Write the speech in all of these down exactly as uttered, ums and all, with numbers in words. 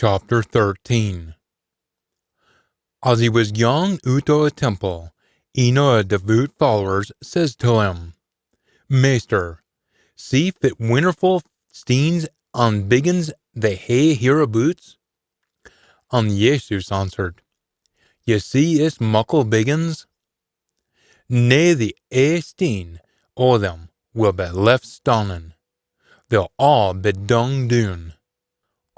Chapter thirteen. As he wis gyang oot o a temple, een o a devoot followers says till him, "Maister, see fit winnerfu steens an biggins they hae hereaboots?" An Jesus answered, "Ye see is muckle biggins? Nae the ae steen o them will be left stannin. They'll aa be dung doon."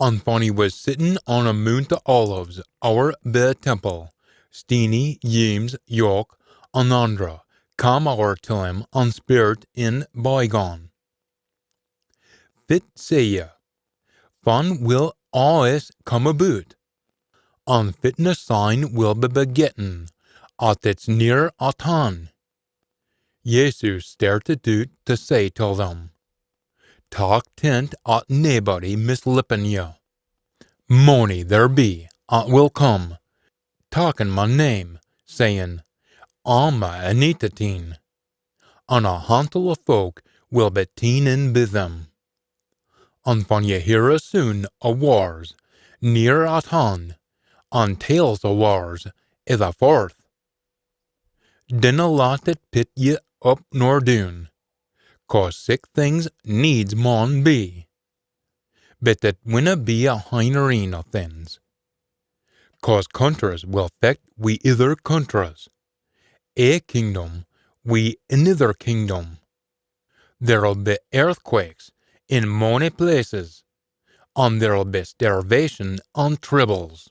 An fan he wis sittin on a Mount o Olives ower by a temple, Steenie, Jeems, Jock, an Andra, cam ower till him an speirt in bygaun, "Fit say ye, fan will aa is come aboot? An fitna sign will be begettin at it's near at han?" Jesus stertit oot to say till them, "Tak tent at naebody mislippen ye. Mony there be at will come, takkin my name, sayin, 'A'm a Anintit Een,' an a hantle o folk will be teen in by them. An fan ye hear a soon o wars near at han, an tales o wars i the forth, dinna lat it pit ye up nor doon, 'cause sic things needs maun be, but it winna be a hinnerein o things. 'Cause countries will fecht wi ither countries, ae kingdom wi anither kingdom. There'll be earthquakes in mony places, an there'll be starvation an tribbles.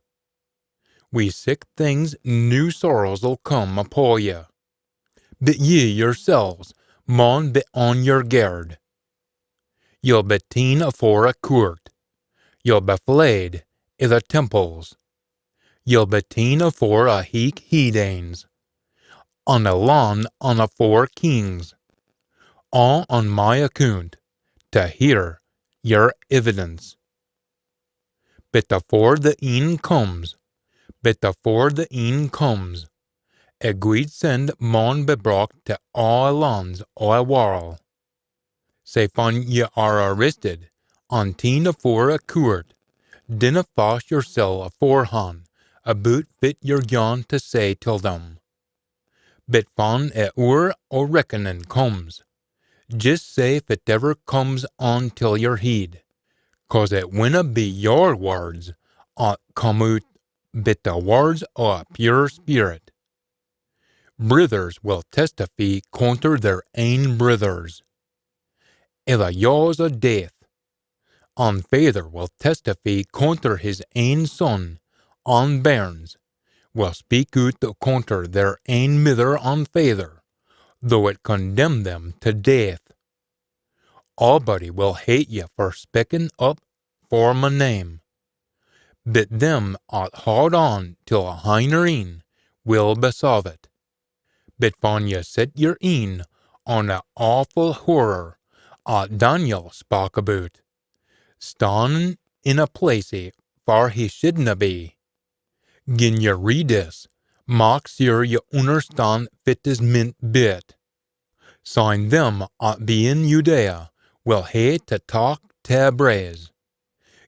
Wi sic things new sorrows'll come upo ye. But ye yourselves maun be on your guard. Ye'll be teen afore a coort. Ye'll be flayed i the temples. Ye'll be teen afore a heich heid anes, on a lan an afore kings, aa on my accoont, to hear your evidence. But afore the eyn comes, but afore the eyn comes, a guid send maun be brocht to aa lans o a warl. Sae fan ye are arrested, an teen afore a coort, dinna fash yoursel aforehand aboot fit ye're gaun to say till them. But fan a oor o reckonin comes, jist say fitever comes on till your heid, 'cause it winna be your words at come oot, but the words o a pure spirit. Brithers will testify conter their ain brithers, i the jaws o death, an faither will testify conter his ain son, an bairns will speak oot conter their ain mither an faither, though it condemn them to death. Aabody will hate ye for speakin up for my name, but them at haud on till a hinnerein will be saved. But fan ye set your een on a awfu horror at Daniel spak aboot, stannin in a placie far he shouldna be, gin ye read this, mak sure ye unnerstan fit is meant by't. Syne them at be in Judea will hae to tak tae a braes.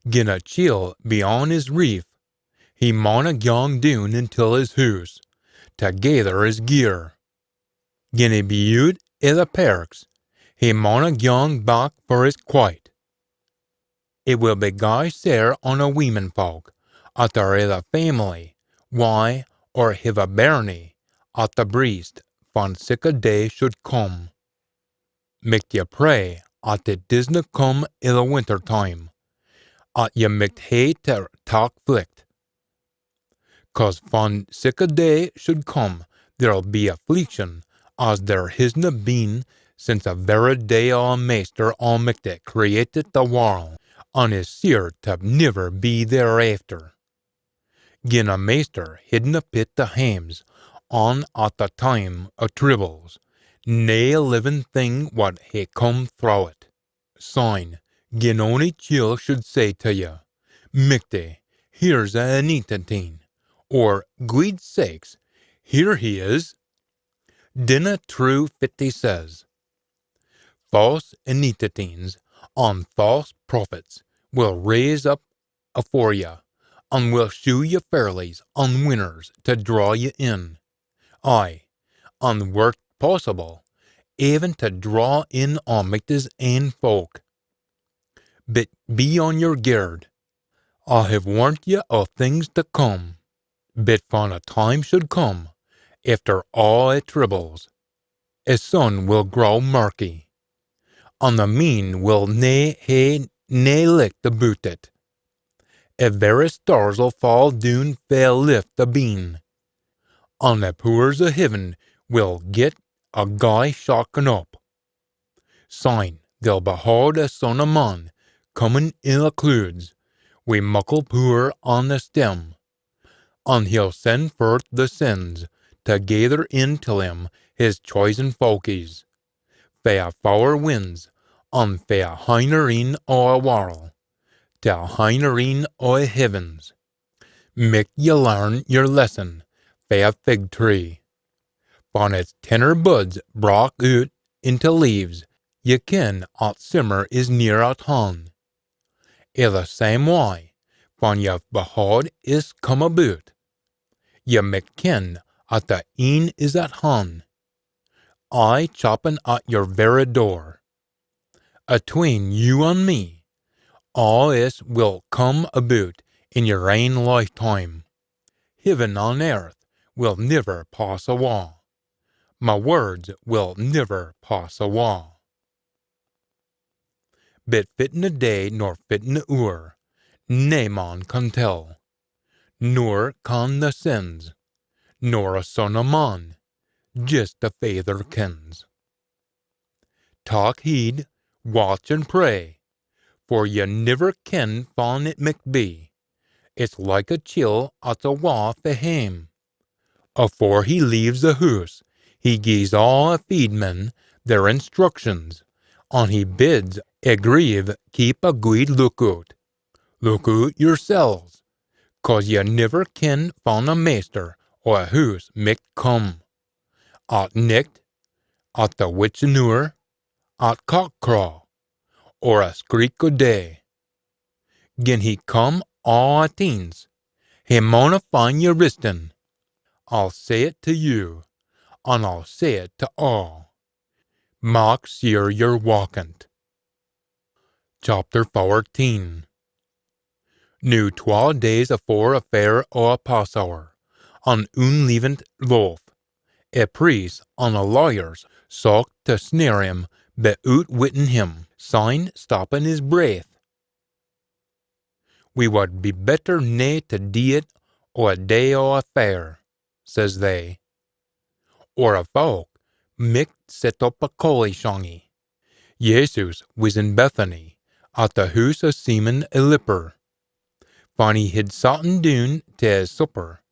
Gin a chiel be on his reef, he mauna gyang doon until his hoose, to gaither his gear. Gin he be oot i the parks, he mauna gyang back for his quite. It will be gey sair on a weemen folk at are i the family, wye, or hiv a bairnie at the breist, fan sic a day should come. Micht ye pray at it disna come i the winter time, at ye micht hae to tak flicht. 'Cause fan sic a day should come, there'll be affliction as there hisna been since a verra day o a Maister Almichty created the warl, an is seer to niver be thereafter. Gin a Maister hidna pit the hames on at the time o tribbles, nae livin thing wad hae come throwe it. Syne, gin ony chiel should say to ye, "Michty, here's a Anintit Een," or, "Guid sakes, here he is," dinna true fit he says. False Anintit Eens an false prophets will raise up afore ye, an will shew ye ferlies an winners tae draw ye in. Aye, an were it possible, even tae draw in Almichty's ain fowk. Bit be on yer guard. I hae warnt ye o things tae come. Bit fan a time should come, efter aa a tribbles, a sun will grow murky, an the meen will nae hae nae licht aboot it. A verra stars'll fa doon fae lift abeen, an the pooers o heaven will get a gey shakkin up. Syne they'll behaud a Son o Man comin in the cloods, wi muckle pooer on the stem, an he'll send forth the saints tae gaither in till him his chosen folkies, fae a fower winds, an fae a hinner een o a warl, tae a hinner een o a heavens. Mak ye learn yer lesson fae a fig tree. Fan its tenner buds brak oot intae leaves, ye ken at simmer is near at han. I the same wye, fan ye've behaud is come aboot, ye micht ken at the eyn is at han, aye chappin at yer verra door. Atween you an me, aa is will come aboot in yer ain lifetime. Heaven an earth will niver pass awa. My words will niver pass awa. Bit fitna day nor fitna oor, nae man can tell, nor can the saints, nor a Son o Man, jist the Faither kens. Tak heed, watch an pray, for ye niver ken fan it micht be. It's like a chiel at's awa fae hame. Afore he leaves the hoose, he gies aa a feedmen their instructions, an he bids a grieve keep a gweed lookoot. Lookoot yersels, cause ye niver ken fan a maister o a hoose micht come. At nicht, at the witchin oor, at cock craw, or a skreek o day. Gin he come aa at eence, he mauna fin ye ristin. I'll say it tae you, an I'll say it tae aa. Mak seer ye're waakent. Chapter fowerteen. Noo twa days afore a fair o a Passower, an oonleavened loaf, a priest an a lawyers socht tae snare him, bit ootwittin him, syne stoppin his breath. We wad be better nae tae dee it o a day o a fair, says they, or a fowk micht set up a collieshangie. Jesus wis in Bethany, at the hoose o Simon a leper. Fan he hid satten doon tae his supper,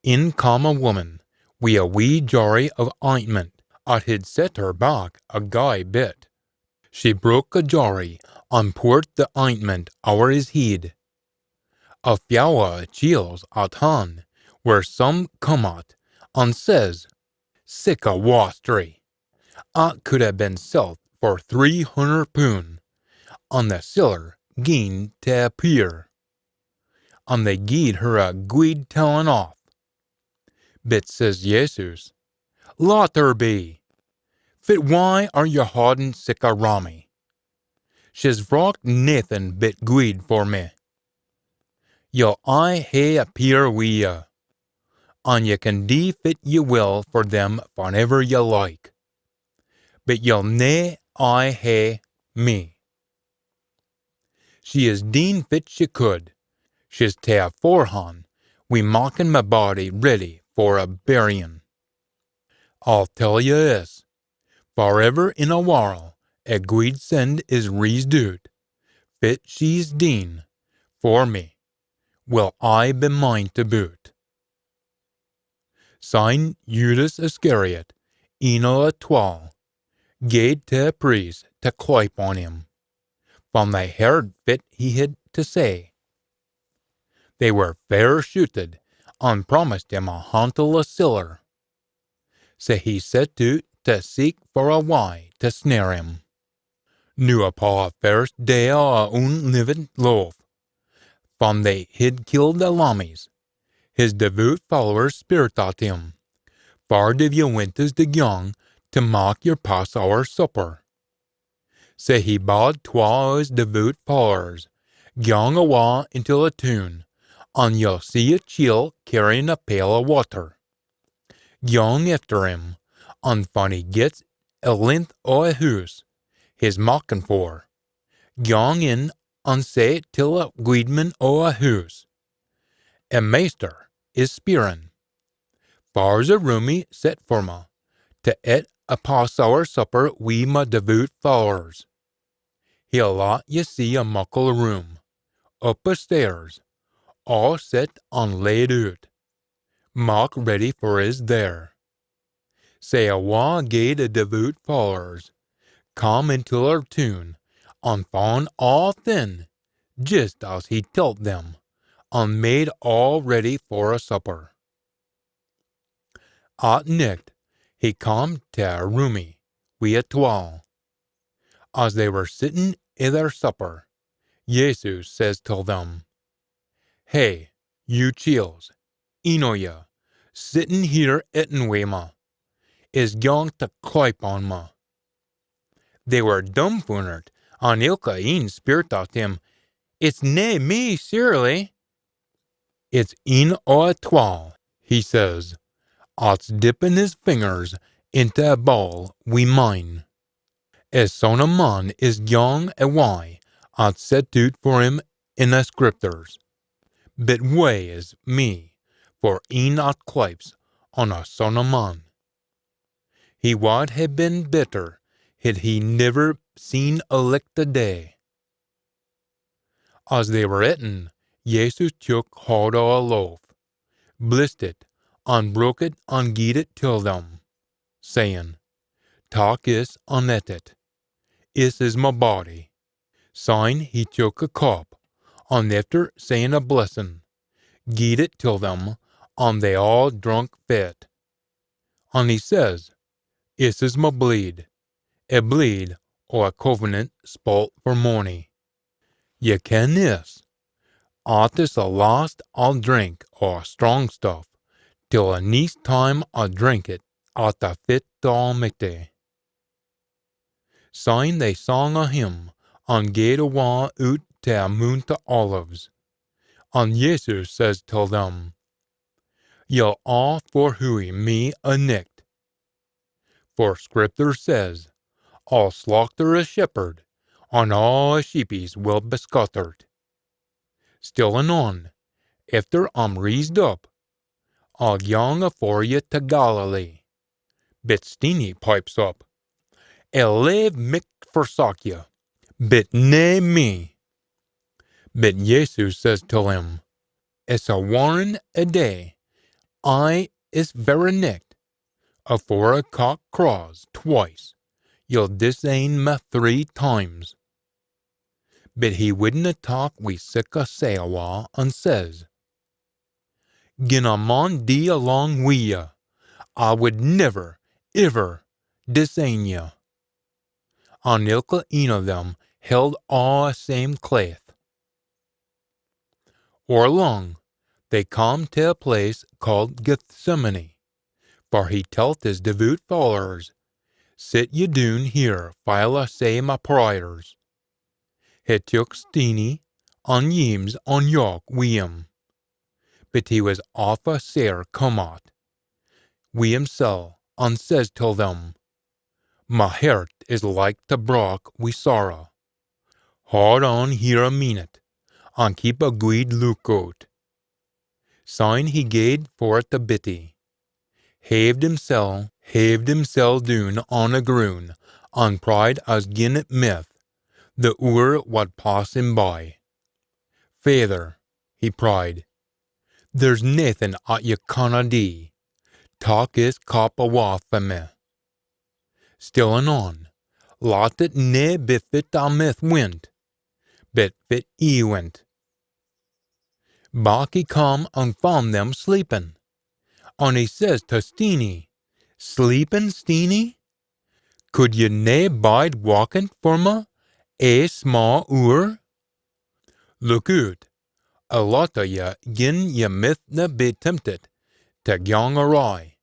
in cam a woman wi a wee jarrie o ointment, at hid set her back a gey bit. She broke a jarrie, an poored the ointment ower his heid. A fyow o a chiels at han were some come at, an says, "Sic a wastry! At could hae been selt for three hunner poon, an the siller gien tae a peer." An they gied her a gweed tellin aff. Bit says Jesus, "Lat her be! Fit wye are ye haudin sic a rammy? She's vrocht naethin bit gweed for me. Ye'll aye hae a peer wi ye, an ye can dee fit ye will for them fanever ye like. Bit ye'll nae aye hae me. She his deen fit she could. She's tae a forehan wi makkin my body ready for a buryin. I'll tell ye this, farever in a warl a gweed send is reesed oot, fit she's deen for me will aye be mine tae boot." Syne Judas Iscariot, een o a twal, gaed tae a priest tae clype on him, fan they heard fit he hid tae say. They were fair shooted, an promised him a hantle o siller. Sae he set oot tae seek for a wye tae snare him. Noo upo a first day o a oonleavened loaf, Fan they hid killed the lammies, his devoot followers speirt at him, "Far div ye want us to gyang to mak your Passower supper?" Sae he bad twa o his devoot followers, "Gyang awa intil a toon, an ye'll see a chiel carryin a pail o watter. Gyang efter him, an fan he gets a length o a hoose he's makkin for, gyang in an say till a guidman o a hoose, 'A maister is speirin, far's a roomie set for ma, to et a Passower supper wi ma devoot followers?' He'll lat ye see a muckle room, up a stairs, aa set an laid oot, mak ready for us there." Sae awa gaed a devoot followers, cam intil a toon, an fan aathin jist as he telt them, an made aa ready for a supper. At nicht he cam to a roomie wi a twal. As they were sittin i their supper, Jesus says till them, "Hey, you chiels, een o ye, sittin here ettin wi ma, is gyang to clype on ma." They were dumfoonert, an ilka een speirt at him, "It's nae me, surely?" "It's een o a twal," he says, "at's dippin his fingers intae a bowl wi mine. A son o man is gyang awa at's set oot for him in a scripters. But wae is me for een at clypes on a son o man. He wad hae been better hid he niver seen a licht o day." As they were ettin, Jesus took haud o a loaf, blessed it, an broke it, an gied it till them, sayin, "Tak is an et it. Is is ma body." Syne he took a cup, an efter sayin a blessin, gied it till them, an they aa drunk fae it. An he says, "Is is ma bleed, a bleed o a covenant spult for mony. Ye ken is, at is a last I'll drink o a strong stuff, till a neist time I drink it at the fit o Almichty." Syne they sang a hymn, an gaed awa oot to a Moont o Olives. An Jesus says till them, "Ye'll aa forhooie me a nicht. For Scripter says, 'I'll slauchter a shepherd, an aa a sheepies will be scattert.' Still an on, efter I'm reesed up, I'll gyang afore ye to Galilee." But Steenie pipes up, "A lave micht forsak ye, but nae me." But Jesus says till him, "It's a warnin a day, ay, is verra nicht, afore a cock craws twice, ye'll disain me three times." But he wouldna tak wi sic a say awa, an says, "Gin I maun dee alang wi ye, I wad niver, iver disain ye." An ilka een o them held aa a same claith. Or lang, they cam to a place caaed Gethsemane, far he telt his devoot followers, "Sit ye doon here file I say my prayers." He took Steenie an Jeems an Jock wi him. But he wis affa sair come at wi himsel, an says till them, "My hairt is like to brak wi sorra. Haud on here a meenit, an keep a gweed look oot." Syne he gaed forrit a bittie, haved himsel, haved himsel doon on a grun, an prayed as gin it mith, the oor wad pass him by. "Faither," he prayed, "there's naething at ye canna dee. Tak is cup awa fae me. Still an on, lat it nae be fit I mith wint, but fit ye wint." Back he cam an fan them sleepin, an he says to Steenie, "Sleepin, Steenie? Could ye nae bide waukin for me ae sma oor? Look oot, a lot o ye gin ye mithna be temptit tae gyang awry.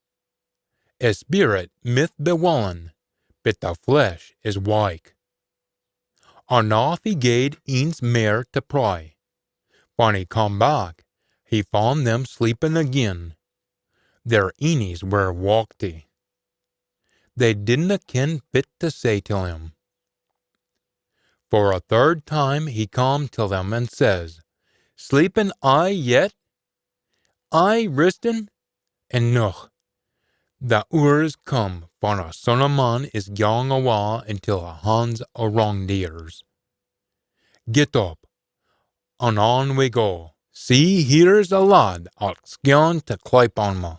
A speerit mith be willin, but the flesh is wyke." An aff he gaed eence mair tae pray. Fan he cam back, he fand them sleepin again. Their eenies were wachty. They didna ken fit tae say till him. For a third time he cam till them an says, "Sleepin aye yet? Aye ristin? An noch, the oor's come fan a Son o Man is gyang awa intil a hans o wrangdeers. Get up, an on we go. See, here's a lad at's gyang tae clype on ma."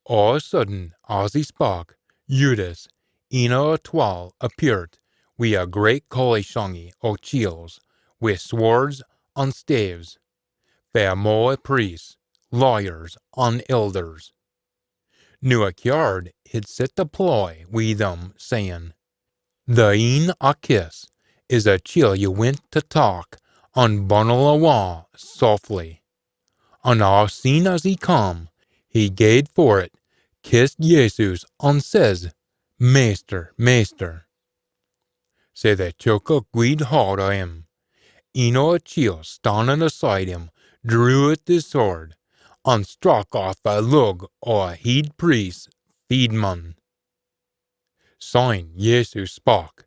O a sudden, as he spak, Judas, een o a twal, appeart wi a great collieshangie o chiels, wi swords an staves, fae amo a priests, lawyers, an elders. Noo a kyard hid set a ploy wi them, sayin, "The een a kiss is a chiel ye wint tae tak an bunnle awa softly." An as seen as he cam, he gaed for it, kissed Jesus, an says, "Maister, Maister." Sae they took a guid haud o him. Een o a chiels stannin aside him drew oot his sword, an struck aff a lug o a heid priest's feedman. Syne Jesus spak,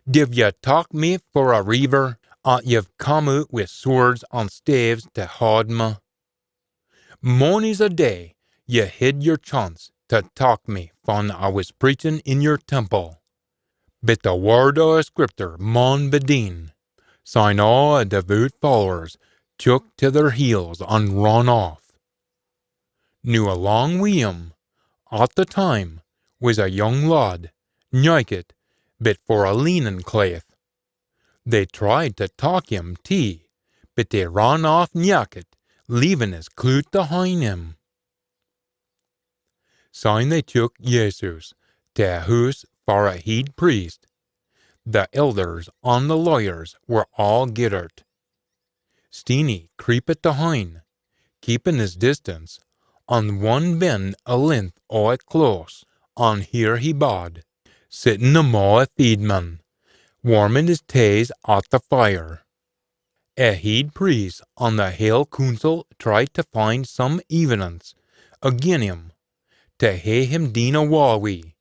"Div ye tak me for a reiver, at ye've come oot wi swords an staves tae haud me? Mony's a day ye hid yer chance tae tak me fan I wis preachin in yer temple. But the word o a scripter maun be deen." Syne aa a devoot followers took tae their heels an run aff. Noo alang wi him, at the time, wis a young lad, nyakit, but for a linen claith. They tried tae tak him tee, but they ran aff nyakit, leavin his cloot ahin him. Syne they took Jesus tae a hoose far a heid priest. The elders an the lawyers were aa gaithert. Steenie creepit ahin, keepin his distance, an won ben a length o a close, an here he bad, sittin amo a feedman, warmin his taes at the fire. A heid priest an the hale cooncil tried tae find some evidence agin him, tae hae him deen awa wi,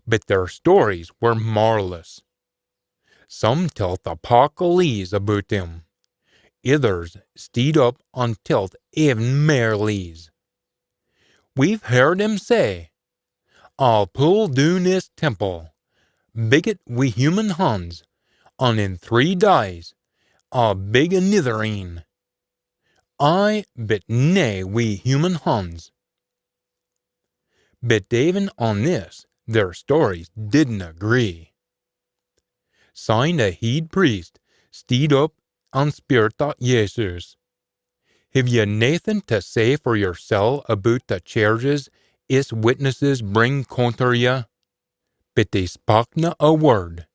but their stories were marless. Some telt a pack o lees aboot him. Ithers steed up an telt even mair lees. "We've heard him say, 'I'll pull doon this temple, biggit wi human hans, an in three days I'll bigg anither een.' Ay, but nae wi human hans." But even on this, their stories didna agree. Syne a heid priest steed up an speirt at Jesus, "Hiv ye naething tae say for yersel aboot the charges is witnesses bring conter ye?" But they spakna a word,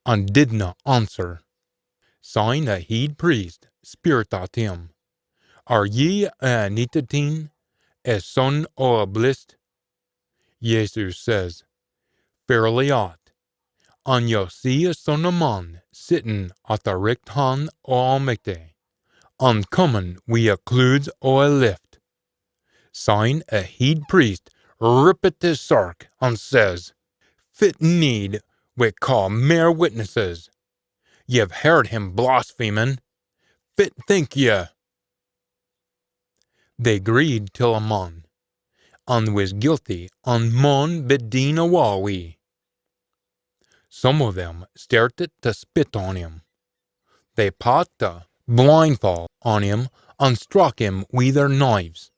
an didna answer. Syne a heid priest speirt at him, "Are ye a Anointit Een, a son o a Blist?" Jesus says, "Fairly at, an ye'll see a Son o Man sittin at the richt han o Almichty, an comin wi a clouds o a lift." Syne a heid priest rippit his sark, an says, "Fit need we caa mair witnesses? Ye've heard him blasphemin. Fit think ye?" They greed till a man, an wis guilty, an maun be deen awa wi. Some o them startit tae spit on him. They pat a blindfaul on him, an struck him wi their knives,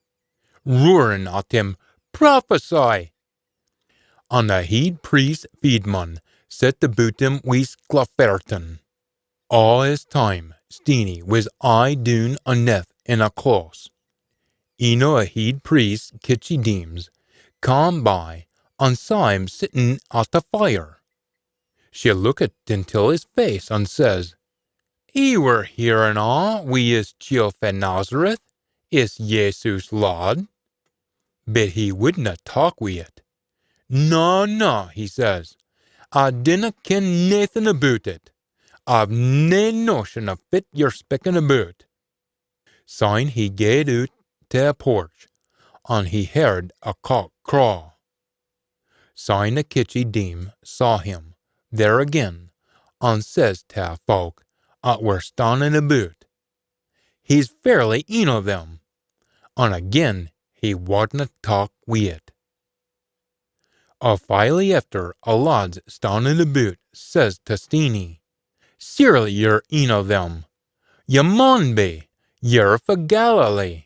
roarin at him, "Prophesy!" An the heid priest's feedmen set aboot him wi sclaffertin. Aa this time Steenie wis aye doon aneth in a close. Een o a heid priest's kitchie deems cam by an saw him sittin at the fire. She lookit intil his face an says, He were hearin on wi his chiel fae Nazareth, is Jesus lad. But he wouldna tak wi it. Na, na, he says, I dinna ken naething aboot it. I've nae notion o fit ye're speakin aboot. Syne he gaed oot tae a porch, an he heard a cock craw. Syne a kitchie deem saw him there again, an says tae a folk at were stannin aboot, He's fairly een o them, an again he wadna tak wi it. A filie efter a lads stannin aboot says tae Steenie, Surely ye're een o them. Ye maun be, ye're fae Galilee.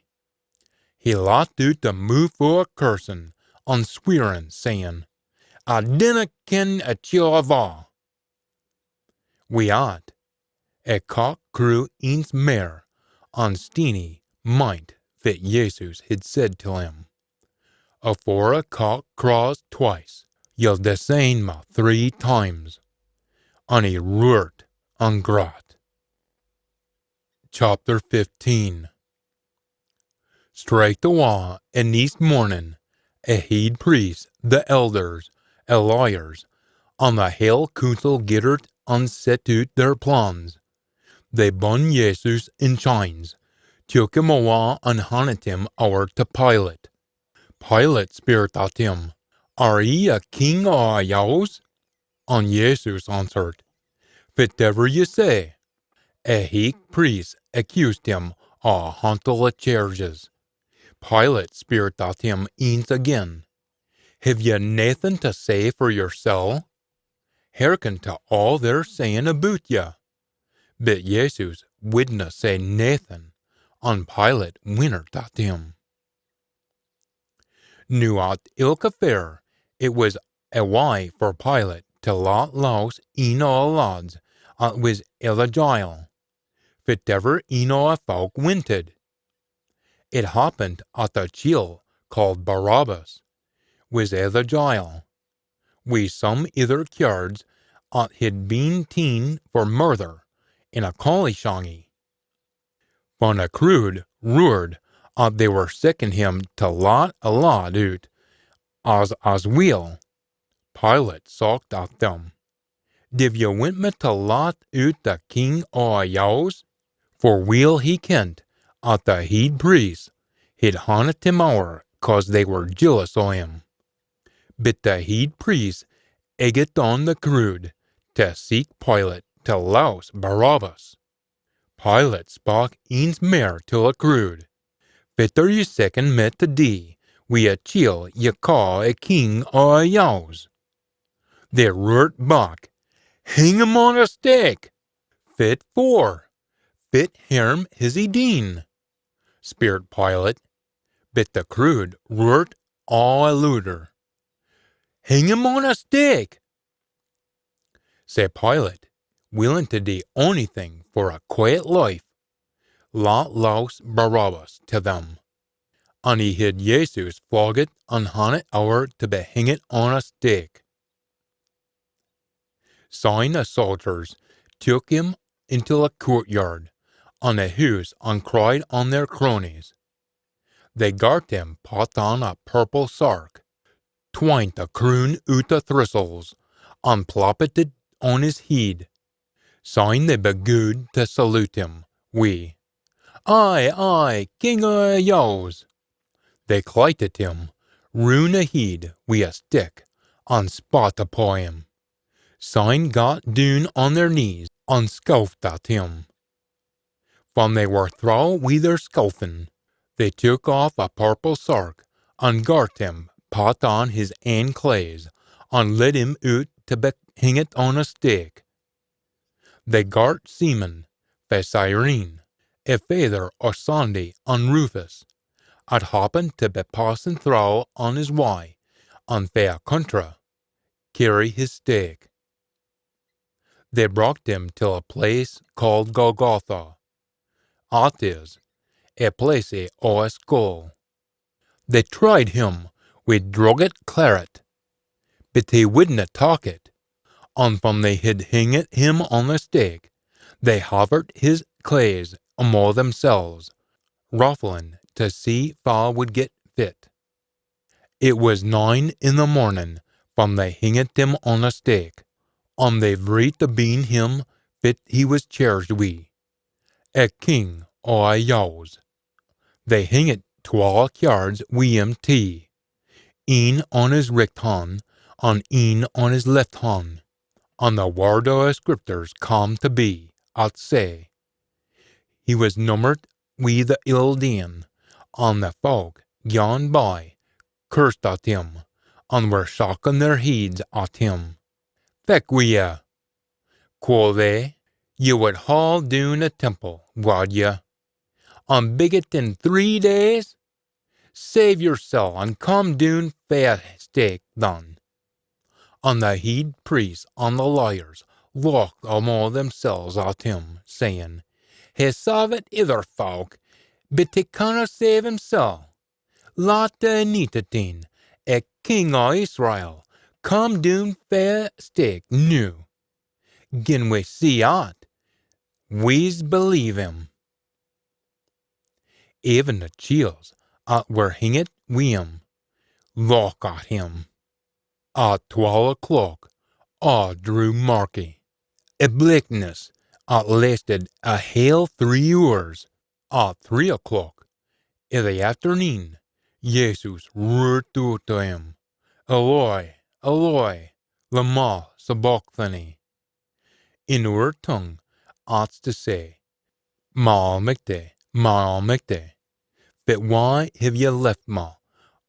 He lat oot a moofu o cursin an sweerin, sayin, I dinna ken a chiel ava. Wi at, a cock crew eence mair, an Steenie mind fit Jesus hid said till him, Afore a cock craws twice, ye'll disain me three times. An he roart an grat. Chapter fifteen. Straicht awa, a neist mornin, a heid priests, the elders, a lawyers, an the hale cooncil gaithert an set oot their plans. They bun Jesus in chines, took him awa an handit him ower tae Pilate. Pilate speirt at him, Are ye a king o a Jews? An Jesus answert, Fitever ye say. A heid priests accused him o a hantle o charges. Pilate speirt at him eence again, Hiv ye naething tae say for yersel? Hearken tae aa they're sayin aboot ye. But Jesus widna say naething, an Pilate winnert at him. Noo at ilka fair it wis a wye for Pilate tae lat lowse een o a lads at wis i the jile, fitever een o a fowk wintit. It happened at a chiel caaed Barabbas wis i the jile, wi some ither kyards at hid been teen for murther in a collieshangie. Fan a crood roared at they were seekin him tae lat a lad oot as as weel, Pilate socht at them. Div ye wint me tae lat oot the king o a Jews? For weel he kent at the heid priests hid hannit him ower cause they were jealous o him. But the heid priests eggit on the crood tae seek Pilate tae lowse Barabbas. Pilate spak eence mair till a crood, Fit are ye seekin me tae dee wi a chiel ye caa a king o a Jews? They roart back, Hing him on a stake! Fit for? Fit hairm his he deen? Speirt Pilate, but the crood roart aa a looder, Hing him on a stake! Sae Pilate, willin tae dee onything for a quaet life, lat lowse Barabbas tae them, an he hid Jesus floggit an hannit ower tae be hingit on a stake. Syne a sodgers took him intil a coortyard an a hoose an cried on their cronies. They gart him pit on a purple sark, twined a croon oot o thristles, an plappit it on his heid. Syne they begood tae salute him wi, Aye, aye, King o a Jews! They clytit him roon a heid wi a stick, an spat upo him. Syne got doon on their knees, an scowfed at him. Fan they were throwe wi their scowfin, they took aff a purple sark, an gart him pit on his ain claes, an led him oot tae be hingit on a stake. They gart Simon fae Cyrene, a faither o Sandy an Rufus, at happened tae be passin throwe on his wye, an fae a contra cairry his stake. They brocht him till a place caaed Golgotha, at is, a place o a skull. They tried him wi druggit claret, but he widna tak it, an fan they hid hingit him on a stake, They havert his claes amo themsels, rafflin to see fa would get fit. It wis nine in the mornin fan they hingit him on a stake, an they vreet abeen him fit he wis chairged wi, a king o a Jews. They hingit twa cairds wi him tee, een on his richt han, an een on his left han, an the word o a scriptures cam to be, at say, he wis nummert wi the ill-deein, an the folk gaun by cursed at him, an were shakkin their heids at him. Feck wi ye, quo they, ye wad haul doon a temple, wad ye, an big it in three days? Save yoursel an come doon fae a stake, than. An the heid priests an the lawyers lauched amo themsels at him, sayin, He savit ither folk, but he canna save himsel. Lat the Anointit Een, a king o Israel, come doon fae a stake noo. Gin we see at, we's believe him. Even the chiels at were hingit wi him, lauch at him. At twal o'clock, a drew mirky. A blackness at lasted a hale three oors. At three o'clock i the afterneen, Jesus roart oot to him, Eloi, Eloi, lama sabachthani? In oor tongue, at's to say, Ma Almichty, Ma Almichty, fit wye hiv ye left ma,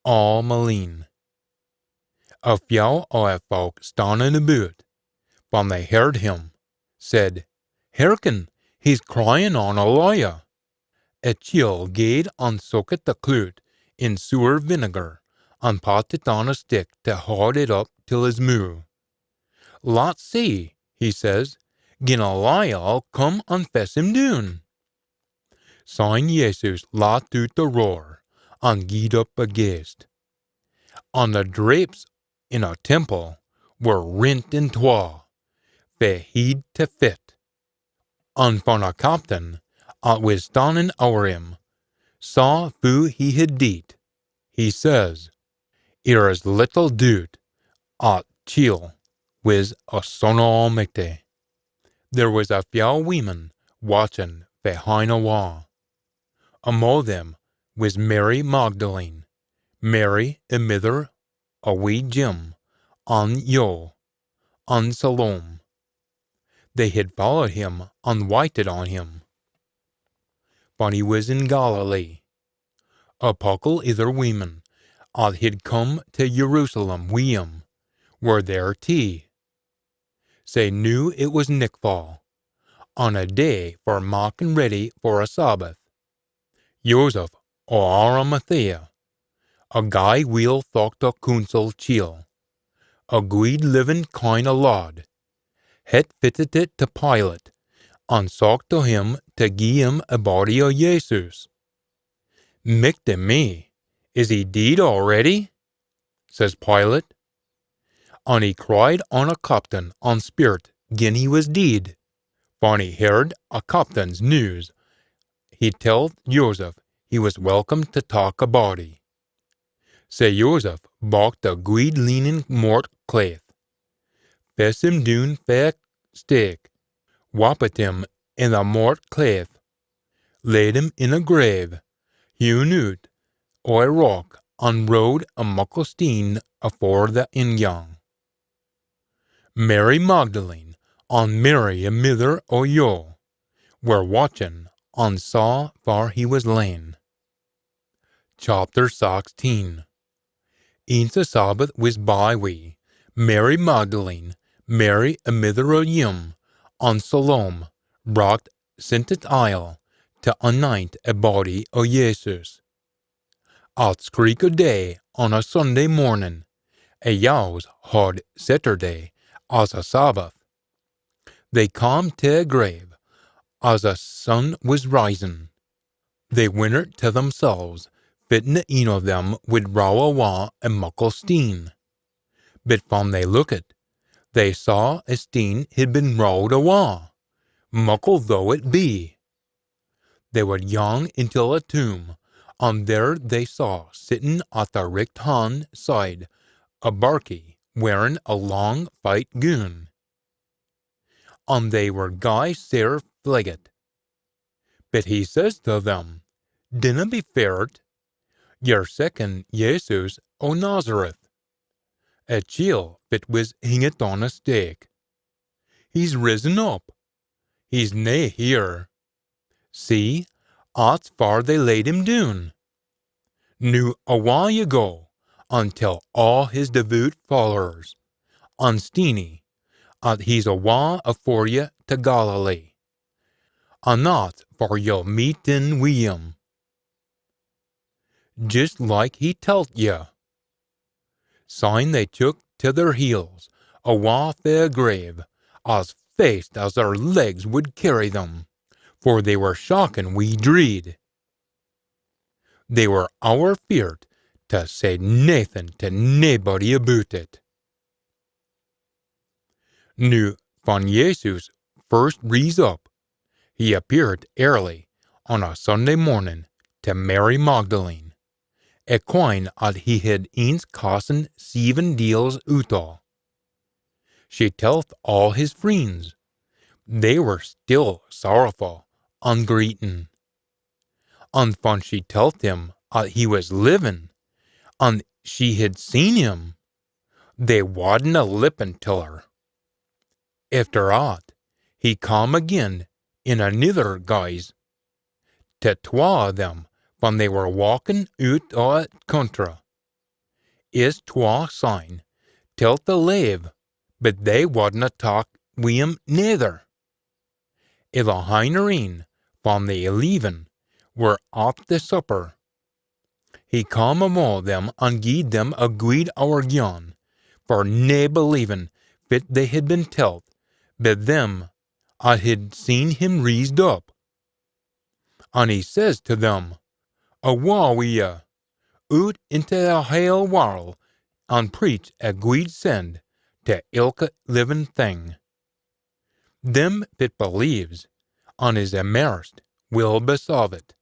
aa ma leen? A fyow o a folk stannin aboot, fan they heard him, said, Hearken, he's cryin on Elijah. A chiel gaed an soakit the cloot in soor vinegar, an pat it on a stick to haud it up till his moo. Lat's see, he says, gin Elijah'll come an fess him doon. Syne Jesus lat oot a roar, an gied up a ghaist. An the drapes in a temple were rent in twa, fae heid to fit. An fan a captain, at wis stannin ower him, saw foo he hid deet, he says, There is little doot at chiel wis a son o Almichty. There wis a fyow weemen watchin fae hine awa. Amo them wis Mary Magdalene, Mary a mither o wee Jim, an Jo, an Salome. They hid followed him an waitit on him, fan he wis in Galilee. A puckle ither weemen, at hid come to Jerusalem wi him, were there tee. Sae noo it wis nichtfaa, on a day for makkin ready for a Sabbath. Joseph o Arimathea, a gey weel thocht o cooncil chiel, a gweed livin kind o lad, het fittit it to Pilate, an socht o him to gie him a body o Jesus. Michty me, is he deid already? Says Pilate. An he cried on a captain an speirt gin he wis deid. Fan he heard a captain's news, he telled Joseph he wis welcome to tak a body. Sae Joseph bocht a gweed linen mort claith, fess him doon fae a stake, wappit him in a mort claith, laid him in a grave, hewn oot o a rock, an rowed a muckle steen afore the ingang. Mary Magdalene, an Mary a mither o Joe, were watchin, an saw far he wis lain. Chapter sixteen. Eence a Sabbath wis by wi, Mary Magdalene, Mary a mither o Jim, an Salome, brocht scentit ile to anoint a body o Jesus. At skreek o day on a Sunday mornin, a Jews haud Saturday as a Sabbath. They cam to a grave as a sun wis risin. They winnert to themsels fitna een o them wid row awa a muckle steen. But fan they lookit, they saw a steen hid been rowed awa, muckle though it be. They wad gang intil a tomb, and there they saw sitting at the richt hand side a barkie wearing a long fite goon. And they were gey sair fleggit. But he says to them, "Dinna be feart, ye're seeking Jesus o Nazareth, a chiel fit wis hingit on a stake. He's risen up, he's nae here. See, at's far they laid him doon. Noo awa ye go, and tell aa his devoot followers, and Steenie, at he's awa afore ye to Galilee, and at's far ye'll meet in wi him, jist like he telt ye." Syne they took to their heels, awa fae a grave, as fast as their legs would carry them, for they were shakkin wi dreid. They were ower feart to say naething to naebody aboot it. Noo, fan Jesus first rees up, he appeared early on a Sunday morning to Mary Magdalene, a quine at he had eence cassen seven deils oot o. She telt aa his freends. They were still sorrowfu and greetin. And fan she telt him at he wis living, and she had seen him, they wadna lippen till her. Efter at, he cam again in anither guise to twa o them fan they were walking oot o a contra. Is twa syne telt a lave, but they wadna tak wi him neither. I the hinnerein, fan the eleven were at the supper, he cam amo them and gied them a gweed owergyan, for nae believing fit they had been telt by them at had seen him reesed up. And he says to them, "Awa wi ye, oot into the hale warl, and preach a gweed send to ilka living thing. Them fit believes, and is immersed, will be saved,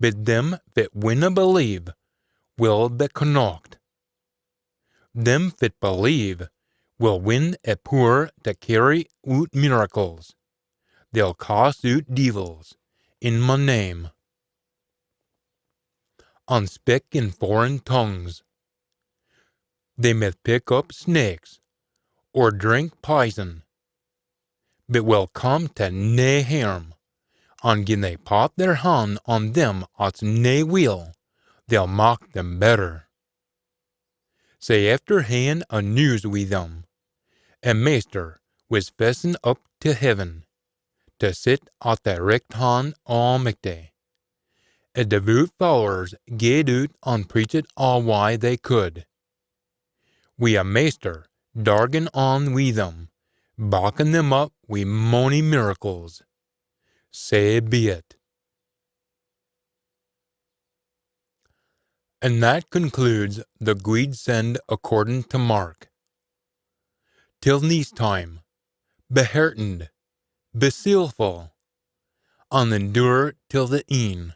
but them fit winna believe will be connacht. Them fit believe will win a pooer to carry oot miracles. They'll cast oot deevils in my name, and spik in foreign tongues. They mith pick up snakes, or drink poison, but will come to nae harm, and gin they pat their hand on them at's nae weel, they'll mak them better." Sae efter haein a news wi them, a Maister wis fessen up to heaven, to sit at the richt hand o Almichty. A devoot followers gaed oot and preached aa wye they could, wi a Maister dargin on wi them, backin them up wi mony miracles. Sae be it. And that concludes the Gweed Send according to Mark. Till neist time, be heartened, be seelful, and endure till the eyn.